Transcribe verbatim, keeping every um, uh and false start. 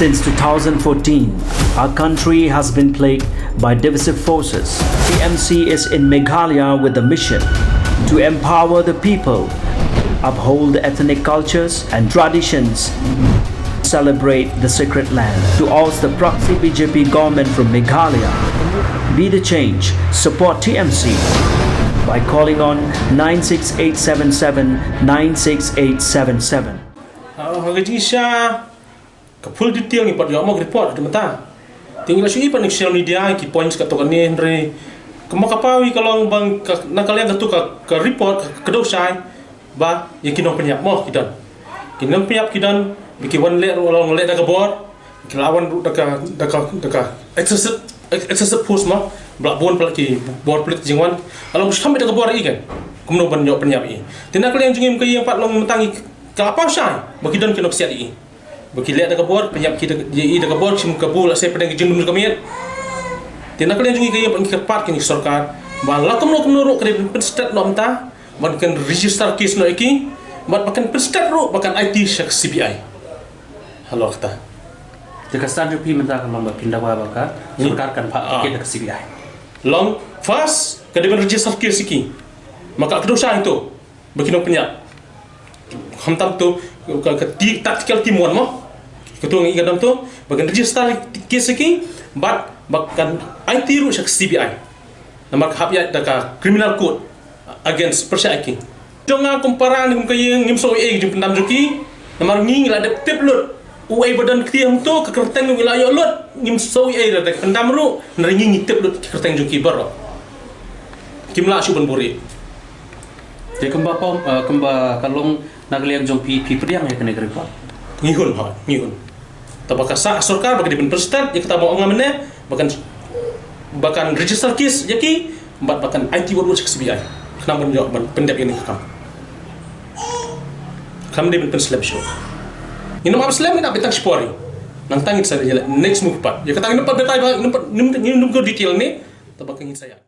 Since two thousand fourteen, our country has been plagued by divisive forces. T M C is in Meghalaya with the mission to empower the people, uphold ethnic cultures and traditions, celebrate the sacred land. To oust the proxy B J P government from Meghalaya, be the change, support T M C by calling on nine six eight seven seven nine six eight seven seven. Ha ka jingshisha ka full detail ngi pat ïoh mo ka report ha mynta. Te ngi la shu i pat na social media ki points katto katne, hynrei kumba ka paw ïa ka long ba ka, na ka liang katu ka, ka report ka, ka kdew shai ba ïa ki nongpynïap mo ki don. Ki nongpynïap ki don ba ki wan leh ruh, la wan leh da ka bor, ki la wan ruh da ka, da ka, da ka excessive, ex- excessive force mo, ba la bun palat ki bor pulit jingwan. La wan shu tham da ka bor ïa i kan, kumno ban ïoh pynïap ïa i. Te na ka liang jong ngi kum ka ïing pat long mynta ngi, ka la paw shai ba ki don ki nongpynïap ïa i. Ba ki leh da ka bor, pynïap ki da, ïa i da ka bor, shim kabu, lehse pdeng ka jingdum ka miet. Te na ka liang jong ngi ka ïing pat ngi kyrpad ïa ka sorkar ba la kumno kumno ruh ka dei ban pynstet noh mynta, ban kan register case noh ïa ki, bad ba kan pynstet ruh ba kan aiti sha ka C B I. Halor kata. Te ka stand jong phi mynta ka long ba phin dawa ba ka sorkar kan phah Ah. case da ka C B I. Long first ka dei ban register case ïa ki. Ma ka kdew shai to ba ki nongpynïap. Khamtam to ka, ka ti, tactical team one mo. Ka to ngi ka dam to ba kan register case ïa ki, bad ba kan aiti ruh sha ka C B I. Namar ka hap ïaid da ka criminal code against pyrshah ïa ki. Jong nga kum para ne kum ka ïing ngim sngew ei ei ka jingpyndam jong ki. Namar ngi ngi la dep tip lut. Uei ba don ktien hangto, ka kyrteng ngi la ïoh lut. Ngim sngew ei ei da ka pyndam ruh, hynrei ngi ngi tip lut ka kyrteng jong ki baroh. Kim lah shuh ban buhrieh. Te kumba pom, eh, kumba ka long na ka liang jong phi, phi pdiang ïa kane ka report. Ngi hun, ha, ngi hun. Te ba ka sah sorkar ba ka dei ban pynstet ïa kata ba ong nga mynne, ba kan, ba kan register case ïa ki, bad ba kan aiti wad wad sha ka C B I. Khnang ban ïoh ban pyndep ïa kane ka kam. Kam dei ban pynslem shuh. Ngin ym ap slem, ngin ap beit tang shipor hi. Nangta ngin sa ïa next move pat. Ïa kata ngin ym pat batai ba, ngin ym pat, ngin ym, ngin ym go detail ne, te ba ka ngin sa ïa.